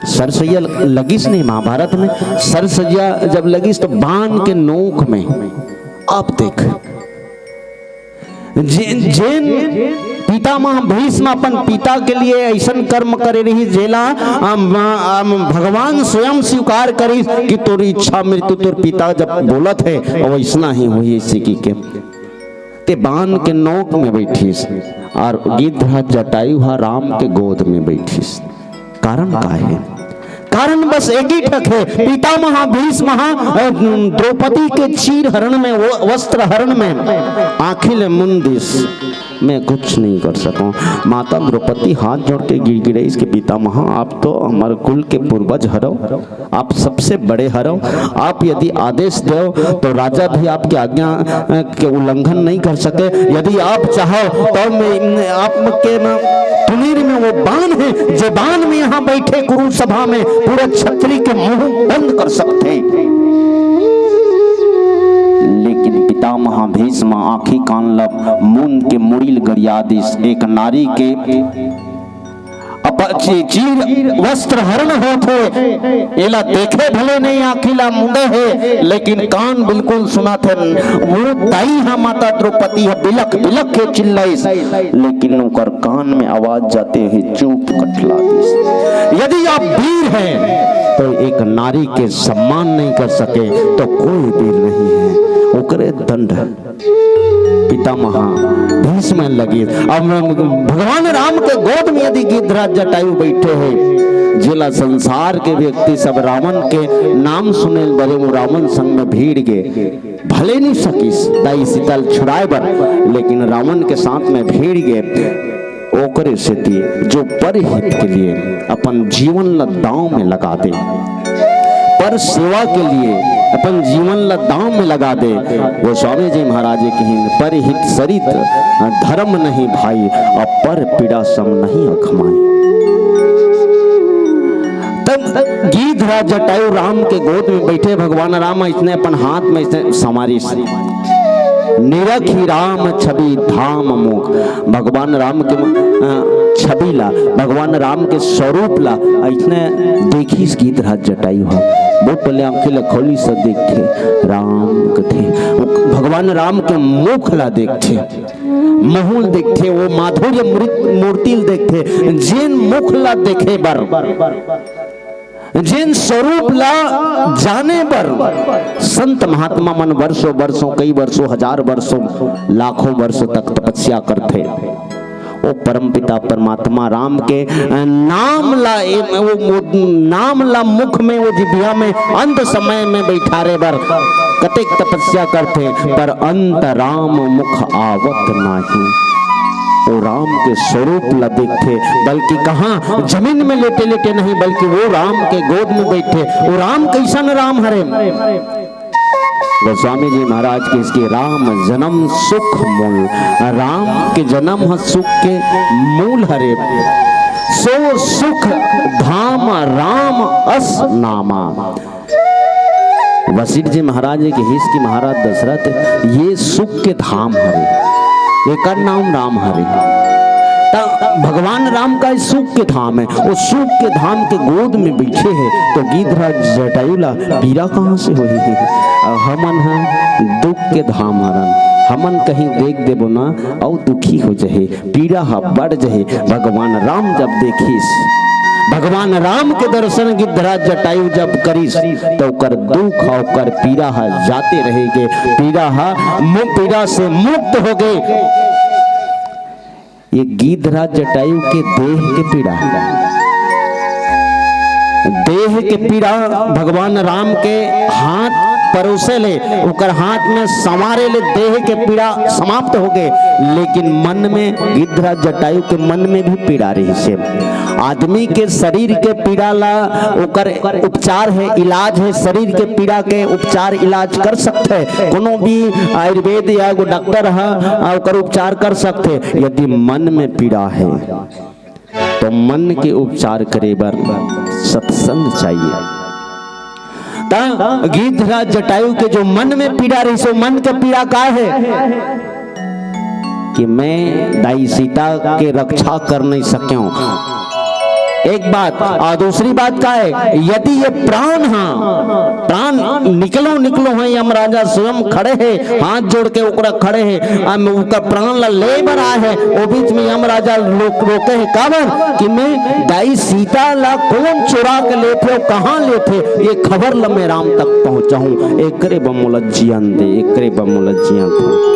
सरसैया लगिस नहीं महाभारत में, सरसैया जब लगिस तो बाण के नोक में। अब देख, जे-, जेन पितामह भीष्म अपन पिता के लिए ऐसन कर्म करे रहिस, जेला, अम, अम, भगवान स्वयं स्वीकार करिस कि तोर इच्छा मृत्यु तोर पिता जब बोलत हे, वैसना ही होही, ऐसे कहिके। ते बाण के नोक में बैठिस और गिद्धराज जटायु हा राम के गोद में बैठिस। कारण का हे? कारण बस एक ही ठक हे, पितामह भीष्म हा, अ, द्रौपदी के चीर हरण में, वो वस्त्र हरण में आँखी ले मुंद दिस, मैं कुछ नहीं कर सकूं। माता द्रौपदी हाथ जोड़ के गिड़गिड़ाइस कि पितामह, आप तो हमर कुल के पूर्वज हरव, आप सबसे बड़े हरव, आप यदि आदेश देव तो राजा भी आपके आज्ञा, अ, के उल्लंघन नहीं कर सके। यदि आप चाहो तो मैं आपके न तुनीर में वो बाण हे, जे बाण में यहाँ बैठे कुरु सभा में पूरा छत्री के मुंह बंद कर सकथे। लेकिन पितामह भीष्म आँखी कान ल मुंद के मुड़ी ल गरिया दिस। एक नारी के अब प-, ची-, चीर वस्त्र हरण होत हे, एला देखे भले नहीं आँखी ला मूंदे हे, लेकिन कान बिल्कुल सुनत हे। वो दाई हा माता द्रौपदी हा बिलख बिलख के चिल्लाइस, लेकिन ओकर कान में आवाज जाते ही चुप कठला दिस। यदि आप वीर हैं तो एक नारी के सम्मान नहीं कर सके तो कोई वीर नहीं है। ओकरे दंड पितामह भीष्म लगे। अब भगवान राम के गोद में यदि गिद्धराज जटायु बैठे हे, जेला संसार के व्यक्ति सब रावण के नाम सुने बरे वो रावण संग में भीड़ गे, भले नहीं सकिस दाई सीता ल छुड़ाए बर, लेकिन रावण के साथ में भीड़ गे, ओकरे सेती जो परहित के लिए अपन जीवन ला दांव में लगा दे, पर सेवा के लिए अपन जीवन ला दांव में लगा दे, गोस्वामी जी महाराज जी कहिन, "परहित सरित धर्म नहीं भाई, और पर पीड़ा सम नहीं अखमाई।" तब गिद्धराज जटायु राम के गोद में बैठे, भगवान राम इसने अपन हाथ में इसने संवारिस, "निरखी राम छवि धाम मुख।" भगवान राम के, अ, छवि ला, भगवान राम के स्वरूप ला अइसने देखिस गिद्धराज जटायु ह। बहुत पहले आंखें ला खोलिस देखथे, राम कथे, वो भगवान राम के मुख ला देखथे, मुहूं ल देखथे, वो माधुर्य मूर्ति, मूर्ति ल देखथे, जेन मुख ला देखे बर, जेन स्वरूप ला जाने बर संत महात्मा मन वर्षों वर्षों, कई वर्षों, हजार वर्षों, लाखों वर्ष तक तपस्या करथे। वो परमपिता परमात्मा राम के नाम ला, वो, वो नाम ला मुख में, वो जिभिया में अंत समय में बैठारे बर कतेक तपस्या करथे, पर अंत राम मुख आवत नाही। वो राम के स्वरूप ला देखथे, बल्कि कहाँ जमीन में लेटे लेटे नहीं, बल्कि वो राम के गोद में बैठे। वो राम कैसन राम हरे? गोस्वामी जी महाराज कहिस कि राम जन्म सुख मूल, राम के जन्म ह सुख के मूल हरे। सो सुख धाम राम अस नामा। वशिष्ठ जी महाराज जी कहिस कि महाराज दशरथ, ये सुख के धाम हरे, एकर नाम राम हरे। त भगवान राम का सुख के धाम है, वो सुख के धाम के गोद में बैठे है, तो गिद्धराज जटायु ला पीरा कहाँ से होही? अ, हमन ह दुख के धाम हरन, हमन कहीं देख देबो ना, अउ दुखी हो जहे, पीरा ह बढ़ जहे। भगवान राम जब देखिस, भगवान राम के दर्शन गिद्धराज जटायु जब करिस, तो ओकर दुख ह, ओकर पीरा ह जाते रहे गे, पीरा ह मु-, पीरा से मुक्त हो गे। ये गिद्धराज जटायु के देह के पीड़ा, देह के पीड़ा भगवान राम के हाथ परोसे ले, ओकर हाथ में संवारे ले देह के पीड़ा समाप्त हो गए, लेकिन मन में, गिद्धराज जटायु के मन में भी पीड़ा रहिसे। आदमी के शरीर के पीड़ा ला ओकर उपचार है, इलाज है, शरीर के पीड़ा के उपचार इलाज कर सकथे, कोनो भी आयुर्वेद या एगो डॉक्टर ह, आ, ओकर उपचार कर सकथे। यदि मन में पीड़ा है, तो मन के उपचार करे बर सत्संग चाहिए। त गिद्धराज जटायु के जो मन में पीड़ा रहिसे, मन के पीड़ा का है? कि मैं दाई सीता के रक्षा कर नहीं सक्यों। एक बात, और दूसरी बात का है, यदि ये प्राण हा, प्राण निकलो, निकलो है, यम राजा स्वयं खड़े है, हाथ जोड़ के ओकरा खड़े है, हम ओकर प्राण ला ले बर आए है, वो बीच में यम राजा लो-, रोके है, काबर कि मैं दाई सीता ला कौन चुरा के लेथे और कहाँ लेथे, ये खबर ला मैं राम तक पहुँचाहूँ, एकरे बर मोला जियन दे, एकरे बर मोला जियन दे।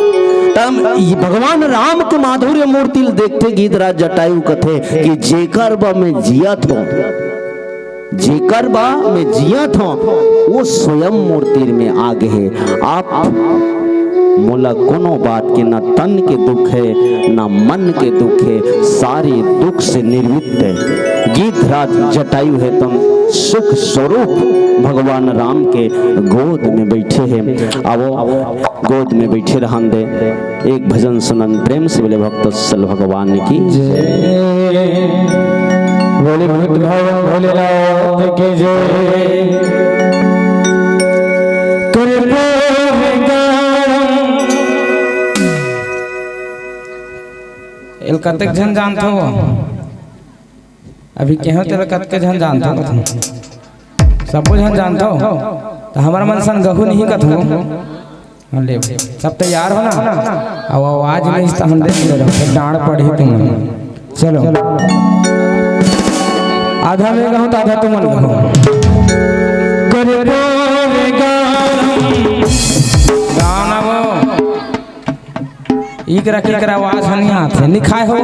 तब ये भगवान राम के माधुर्य मूर्ति ल देखथे गिद्धराज जटायु कथे कि जेकर बर मैं जियत हूँ, जेकर बर मैं जियत हूँ, वो स्वयं मोर तीर में आ गे हे। आप मोला कोनो बात के ना तन के दुख है, ना मन के दुख है, सारे दुख से निर्वित है। गिद्धराज जटायु है तम सुख स्वरूप भगवान राम के गोद में बैठे हैं। आवो, गोद में बैठे रहन दे। एक भजन सुनन प्रेम से बोले भक्त वत्सल भगवान की जय। बोले भक्त भगवान भोलेनाथ की जय। करे प्रेम गान। एल कतेक झन जानत हो? अभी केहो तेला कतके झन जानथो, कथो। सबो झन जानथो, त हमर मन सन गहू नहीं कथो। हाँ, ले भाई, सब तैयार हो ना? अब आवाज नहीं, इस त हम देख ले रहो, फिर डांड पड़ही तुमन। चलो, आधा मैं गाऊं त आधा तुमन गाओ। करे तोरे गाना वो। इकरा, इकरा आवाज ह नहीं आथे, निखाय हो।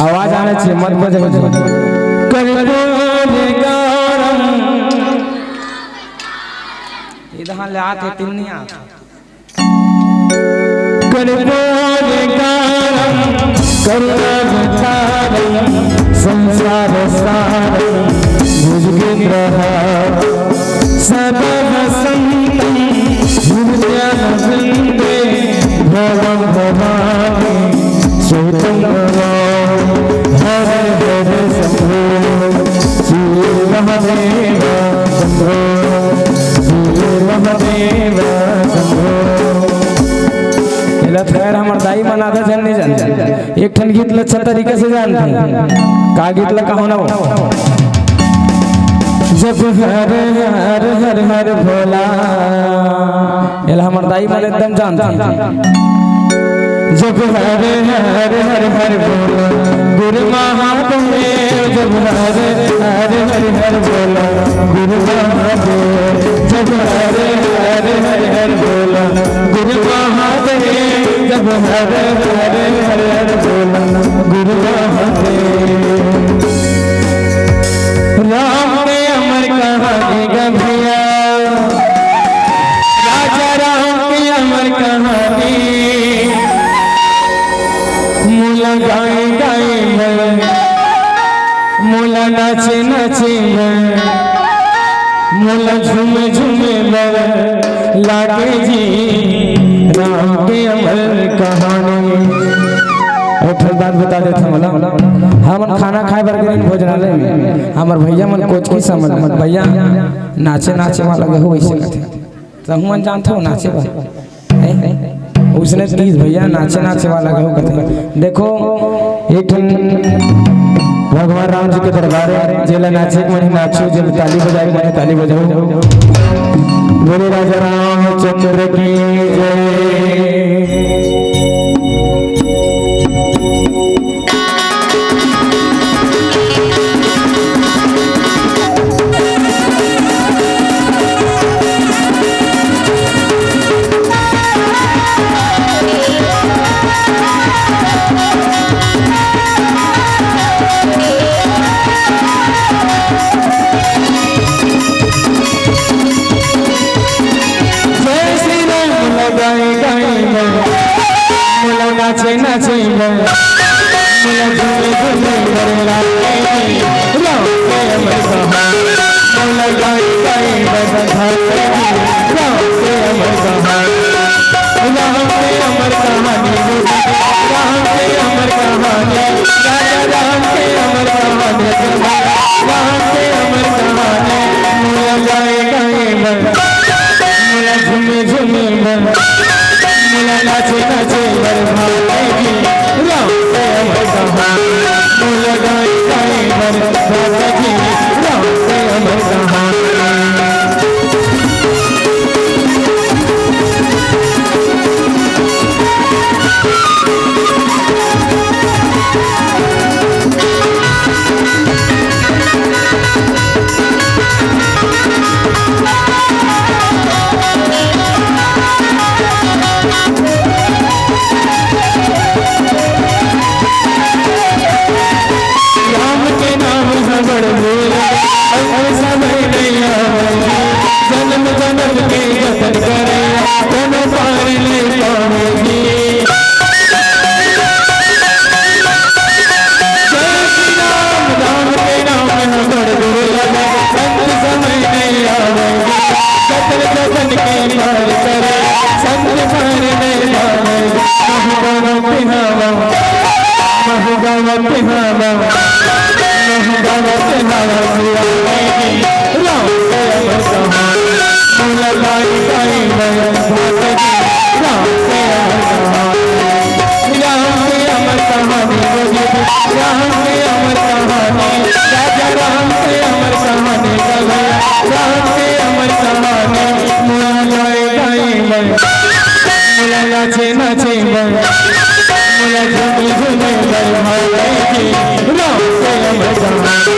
आवाज आना चाहिए, मत बजे, बजे। कर तोरे गारम। इधर ले आथे, तीन नहीं आथे। कर तोरे गारम, करुणा विचारम, संसार सारम, भुजगेंद्र हार। सदा वसन्तं हृदयारविन्दे भवं भवामि शोकं नमामि। हर हर शंभो शिव महादेव शंभो शिव महादेव शंभो। एला त खैर हमर दाई मन आधा झन नहीं जानथे। एक ठन गीत ल अच्छा तरीका से जानथे। का गीत ल कहो ना वो? जब हर हर हर हर भोला, एला हमर दाई मन एकदम जानथे। जब हर हर हर हर भोला, गुरु महादेव। जब हर हर हर हर भोला, गुरु महादेव। जब हर हर हर हर भोला, गुरु महादेव। जब हर हर हर हर बोला, गुरु महादेव। राम के अमर कहानी गा भैया, राजा राम के अमर कहानी। मोला गाए गाए बर, मोला नाचे नाचे बर, मोला झूमे झूमे बर लागे जी राम के अमर कहानी। एक ठन बात बता देथंव मोला, हमन खाना खाए बर गेन भोजनालय में, हमर भैया मन कोचकी समझ, भैया नाचे नाचे वाला गहू वैसे कथे। तहू मन जानथव नाचे बर? हैं? उसने तीस भैया नाचे नाचे वाला गहू कथे। देखो, एक ठन भगवान राम जी के दरबार हे, जेला नाचे के मन हे नाचो, जेला ताली बजाए के मन हे ताली बजाओ। बोले राजा रामचंद्र की जय। जय श्री राम लगाए गाए में, मोला नाचे नाचे में, मोला झूमे झूमे में लागे राम के अमर कहानी। मोला गाए गाए में बधाई राम के अमर कहानी। राम के अमर कहानी, राम के अमर कहानी, राजा राम के अमर कहानी, राम के अमर कहानी। मोला गाए गाए में, मोला झूमे झूमे में, मोला नाचे नाचे बर भाई जी, राम के अमर कहानी। मोला गाए गाए बर भाई जी, राम के अमर कहानी। राम के नाम ह बड़ भोला, अउ समय नइ आवय जी। जन्म जन्म के जतन करे, कोनो पार नइ पावय जी। जय श्री राम, राम के नाम ह बड़ दुर्लभ, संत समय नइ आवय जी। जतन जतन के पार करे, संत पार नइ पावय जी। महु गावत हवा, महु गावत हवा, महु गावत हवा, राम के अमर कहानी। मोला गाई गाई मैं भात जी, राम के अमर कहानी। राम के अमर कहानी, राम के राम के अमर कहानी, मोला गाए गाए बर, मोला नाचे नाचे बर, मोला झूमे झूमे बर भाई जी। राम के अमर कहानी,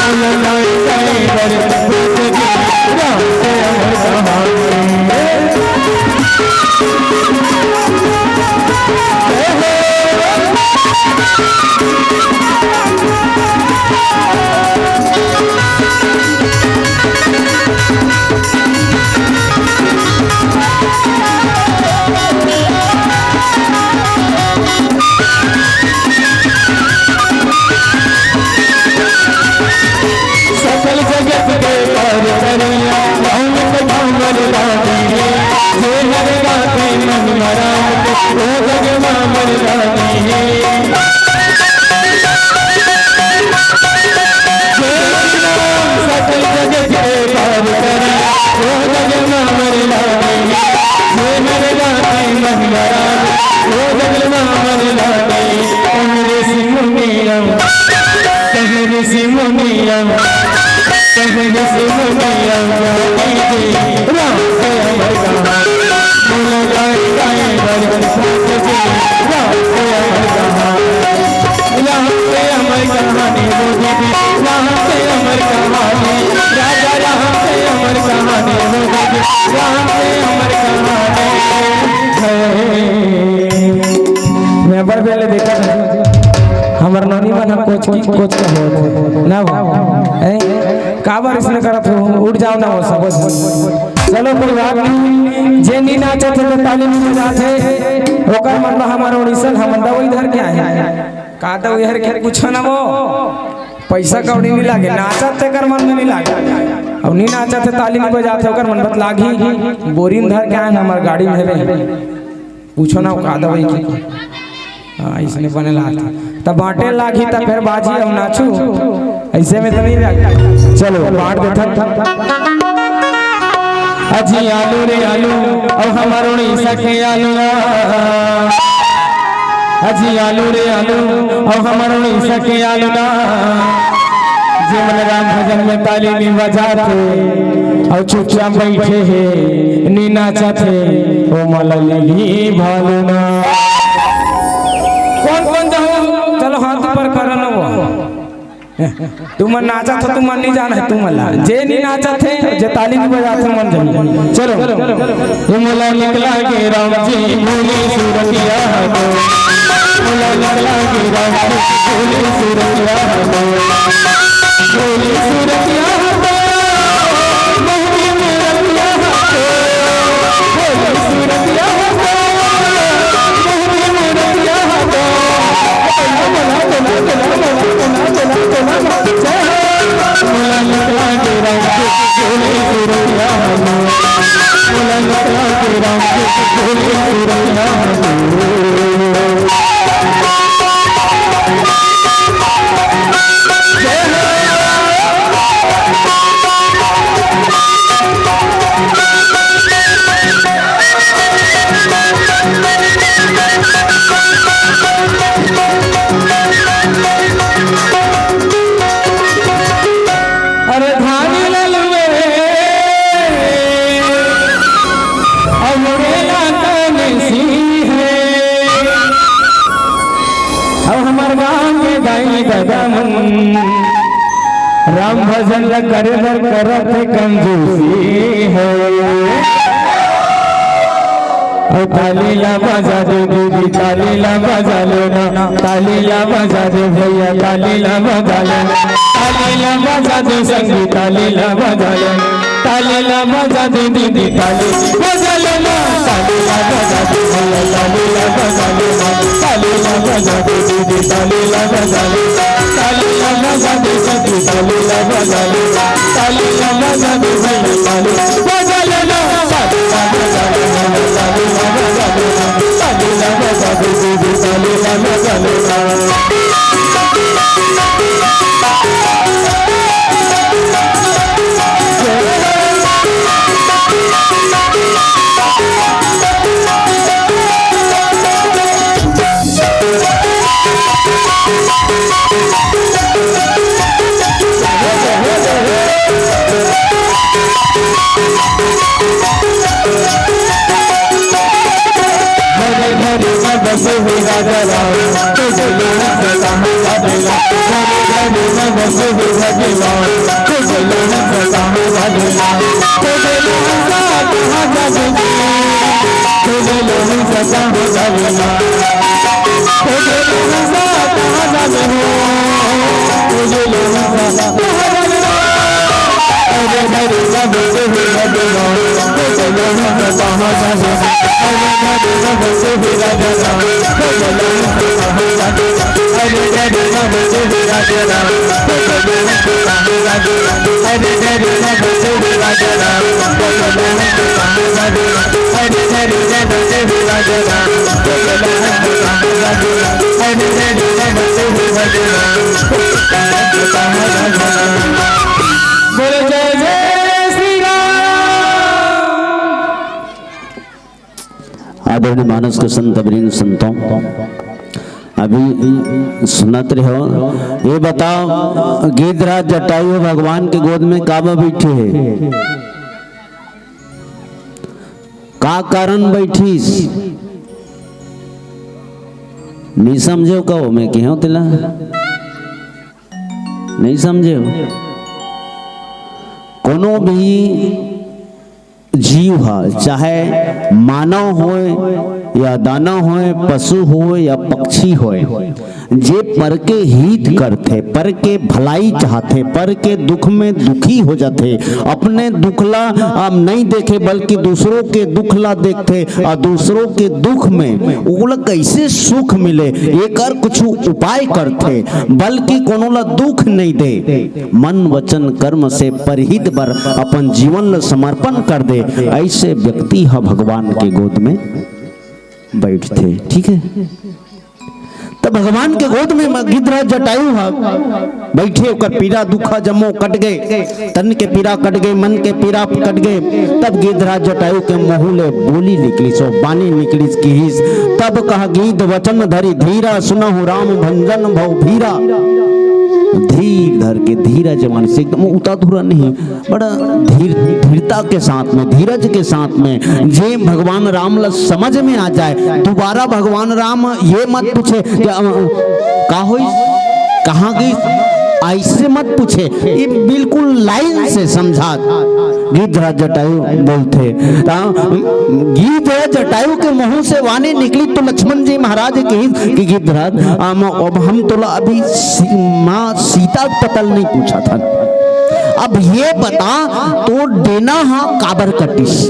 मोला गाए गाए बर, राम के अमर कहानी। सकल जगत के पार करिया, राम के धाम रानी रे, जे हर गाते महिमा राम के, ओ जग मा मर रानी रे। जे हर नाम सकल जगत के पार करिया, ओ जग मा मर रानी रे, जे हर गाते महिमा राम के, ओ जग मा मर रानी रे। कांग्रेस मुनिया, कांग्रेस मुनिया, कांग्रेस मुनिया, राम के अमर कहानी। मोला गाए गाए बर, राम के अमर कहानी। राम के अमर कहानी, मोदी जी, राम के अमर कहानी। राजा राम के अमर कहानी, मोदी जी, राम के अमर कहानी। जय। मैं बड़ बेले देखा था, हमर नोनी मन ह कोच की, कोच का हो ना हो। ए, काबर इसने करत हो, उठ जाओ ना हो सब। चलो कोई बात नहीं, जे नी नाचत हे तो ताली नी बजात हे, ओकर मन ला हमर उड़ीसा ल हमन दवाई धर के आए। का दवाई धर के पूछो ना वो, पैसा कौड़ी नी लागे, नाचत तेकर मन में नी लागे। अब नी नाचत हे, ताली नी बजात हे, ओकर मन बत लागी। बोरिंग धर के आए हमर गाड़ी में रे। पूछो ना, का दवाई की? हाँ, इसने बने लागथे। तब बांटे लागी, तब फिर बाजी अउ नाचू। ऐसे में तो नहीं जाए। चलो, बांट देथन। अजी आलू रे आलू, अब हमारो उड़ीसा के आलू ना। अजी आलू रे आलू, अब हमारो उड़ीसा के आलू ना। जे मन राम भजन में ताली नी बजात हे अउ चुपचाप बइठे हे, नी नाचत हे, ओ मन ला लेगही भालू ना। कौन कौन जाहू? चलो हाथ ऊपर करो ना वो। तुमन नाचत हो, तुमन नी जाना हे, तुमन ला। जे नी नाचत हे, जे ताली नी बजात हे, मन जाहू। चलो। ए मोला निकला के राम जी भोली सूरतिया तो, मोला निकला के राम जी भोली सूरतिया तो, भोली सूरतिया तो, मोहनी मूरतिया तो, भोली सूरतिया तो, मोहनी मूरतिया तो, मोला, मोला, मोला, मोला, मोला, मोला, मोला, मोला, जय हो। मोला निकला के राम जी भोली सूरतिया तो, अरे धानी ललुए, अब मेला तन सी हे। अब हमर गाँव के दाई ददा मन राम भजन ल करे बर करत हे कंजूसी हे। अउ ताली ला बजा दे दीदी, ताली ला बजा ले ना, ताली ला बजा दे भैया, ताली ला बजा ले, ताली ला बजा दे संगी, ताली ला बजा ले, ताली ला बजा दे दीदी, ताली बजा ले ना, ताली ला बजा दे भैया, ताली ला बजा ले ना, ताली ला बजा दे दीदी, ताली ला बजा ले, ताली ला बजा दे संगी, ताली ला बजा ले, ताली ला बजा दे भैया, ताली बजा ले ना। बोलो जय जय श्री राम। आदरणीय मानस के संत वृंद, संतों, अभी सुनत रहो, ये बताओ, गिद्धराज जटायु भगवान के गोद में काबर बैठे हे? का कारण बैठिस? नहीं समझे हो, कहो, मैं कहो तेला। नहीं समझे हो? कोनो भी जीव ह, चाहे मानव होय या दानव होय, पशु होय या पक्षी होय, जे पर के हित करथे, पर के भलाई चाहथे, पर के दुख में दुखी हो जाथे, अपने दुख ला अब नहीं देखे बल्कि दूसरों के दुख ला देखथे, और दूसरों के दुख में ओला कैसे सुख मिले, एकर कुछ उपाय करथे, बल्कि कोनो ला दुख नहीं दे। मन वचन कर्म से परहित बर अपन जीवन ल समर्पण कर दे, ऐसे व्यक्ति ह भगवान के गोद में बैठथे। ठीक है, त भगवान के गोद में म-, गिद्धराज जटायु ह बैठे, ओकर पीरा दुखा जम्मो कट गए, तन के पीरा कट गए, मन के पीरा कट गए। तब गिद्धराज जटायु के मुंह ले बोली निकलिस, ओ बानी निकलिस, किहिस, तब कहा गीध वचन धरि धीरा, सुनहु राम भंजन भव भीरा। धीर धर के, धीरज मान से, एकदम उताधुरा नहीं, बड़ा धीर, धीरता के साथ में, धीरज के साथ में, जे भगवान राम ला समझ में आ जाए, दोबारा भगवान राम ये मत पूछे कि, अ, का होइस, कहाँ गइस, ऐसे मत पूछे। ये बिल्कुल लाइन से समझा। गिद्धराज जटायु बोलथे, त गिद्धराज जटायु के मुंह से वाणी निकली तो लक्ष्मण जी महाराज कहिस कि गिद्धराज, हम, अब हम तोला अभी सी-, माँ सीता के पता ल नहीं पूछत हन। अब ये बता, तोर डेना हा काबर कटिस?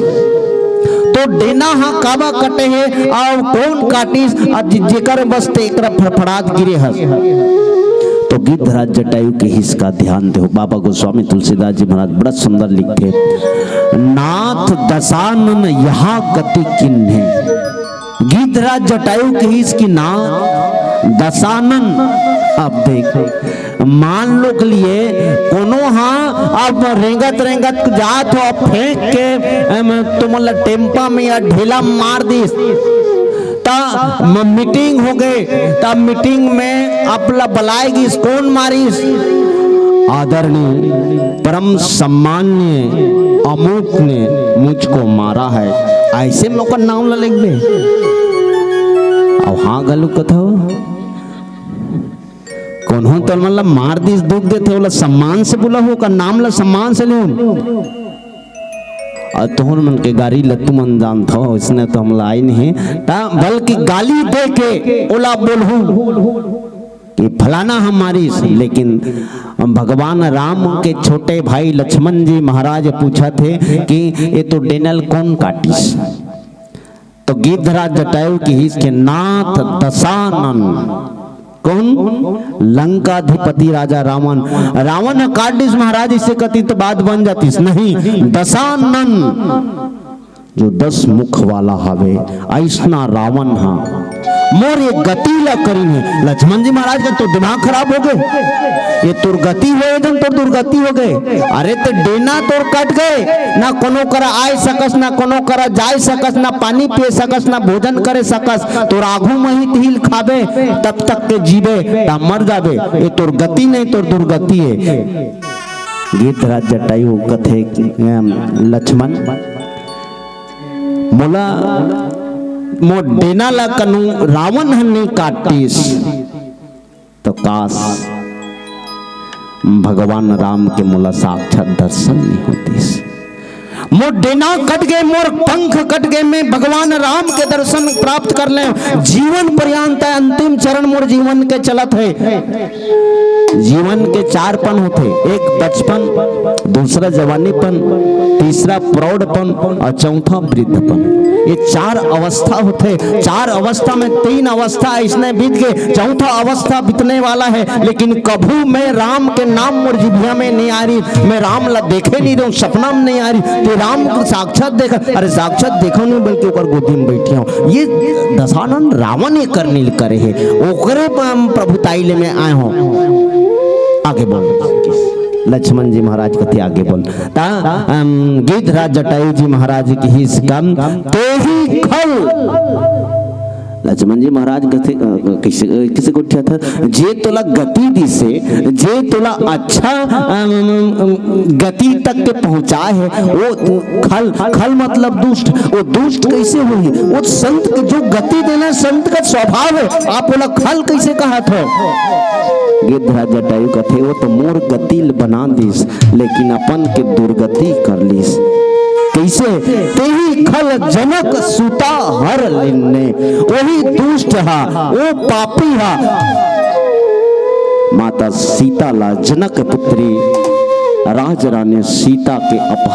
तोर डेना हा काबर कटे हे, अउ कौन काटिस, अउ जे-, जेकर बस ते एकरा फड़फड़ात गिरे हस? तो गिद्धराज जटायु कहिस, का ध्यान देहू, बाबा गोस्वामी तुलसीदास जी महाराज बड़ा सुंदर लिखथे, नाथ दसानन यहा गति किन्हे। गिद्धराज जटायु कहिस कि ना, दसानन, अब देख, मान लो के लिए कोनो हा अब रेंगत रेंगत जात हो, अब फेंक के, एम, तुमन ला टेम्पा में या ढेला में मार दिस, त म-, मीटिंग हो गए, त मीटिंग में आप ला बलाए गिस, कौन मारिस? आदरणीय परम सम्मान्य अमुक ने मुझको मारा है, ऐसे में ओकर नाम ला लिखबे? अउ हाँ घलो कथव, कोनो तोर मन ला मार दिस, दुख देथे, ओला सम्मान से बुलाहू, ओकर नाम ला सम्मान से लेहू। अउ तोहर मन के गारी ला तुमन जानथव, इसने तो हमला आइन हे, ता बल्कि गाली दे के ओला बोलहू कि फलाना ह मारिस, लेकिन भगवान राम के छोटे भाई लक्ष्मण जी महाराज पूछत हे कि ये तो डेनल कौन काटिस? तो गिद्धराज जटायु कहिस के नाथ दसानन। कौन? लंकाधिपति राजा रावण। रावण ह काट दिस महाराज, इसे कतिस त बात बन जातिस। नहीं, दसानन। जो दस मुख वाला हवे, अइसना रावण हा मोर ये गति ला करिन हे। लक्ष्मण जी महाराज के तो दिमाग खराब हो गए, ये तोर गति होए धन तोर दुर्गति हो गए। अरे ते डेना तोर कट गए, ना कोनो करा आए सकस, ना कोनो करा जाए सकस, ना पानी पिए सकस, ना भोजन करे सकस, तोर आघू मही तिहिल खाबे, तब तक के जीबे, ता मर जाबे। ये तोर गति नहीं, तोर दुर्गति है। गिद्धराज जटायु कथे, अम, लक्ष्मण, मोला, मोर डेना ला कनु रावण ह नइ काटिस, तो काश भगवान राम के मोला साक्षात दर्शन नइ होतिस। मोर डेना कट गे, मोर पंख कट गे, मैं भगवान राम के दर्शन प्राप्त कर ले। जीवन पर्यंत अंतिम चरण मोर जीवन के चलत हे। जीवन के चार पन होथे, एक बचपन, दूसरा जवानीपन, तीसरा प्रौढ़पन और चौथा वृद्धपन। ये चार अवस्था होथे। चार अवस्था में तीन अवस्था इसने बीत गए, चौथा अवस्था बीतने वाला है, लेकिन कभू मैं राम के नाम मोर जिभिया में नहीं आ रही, मैं राम ला देखे नहीं रहूं, सपना में नहीं आ रही, ते राम को साक्षात देखा, अरे साक्षात देखो नहीं, बल्कि ओकर गोदी में बैठी हूँ। ये दशानन रावण ये करनी करे है, ओकरे प-, प्रभुताई ले मैं आए हूँ। आगे बोल, लक्ष्मण जी महाराज कथे आगे बोल। ता, अम, गिद्धराज जटायु जी महाराज कहिस कन, तेहि खल। लक्ष्मण जी महाराज कथे, अ, कइसे, अ, कइसे गोठियाथे, जे तोला गति दिसे, जे तोला अच्छा, अम, अम, गति तक के पहुंचाए हे, वो खल, खल मतलब दुष्ट, वो दुष्ट कइसे होही? वो संत के जो गति देना संत का स्वभाव हे, आप ओला खल कइसे कहत हो? गिद्धराज जटायु कथे, वो तो मोर गति ल बना दिस, लेकिन अपन के दुर्गति कर लिस। कइसे? तेहि खल जनक सुता हर लिन्ने। वही दुष्ट हा, वो पापी हा, माता सीता ला जनक पुत्री राज रानी सीता के अपहरण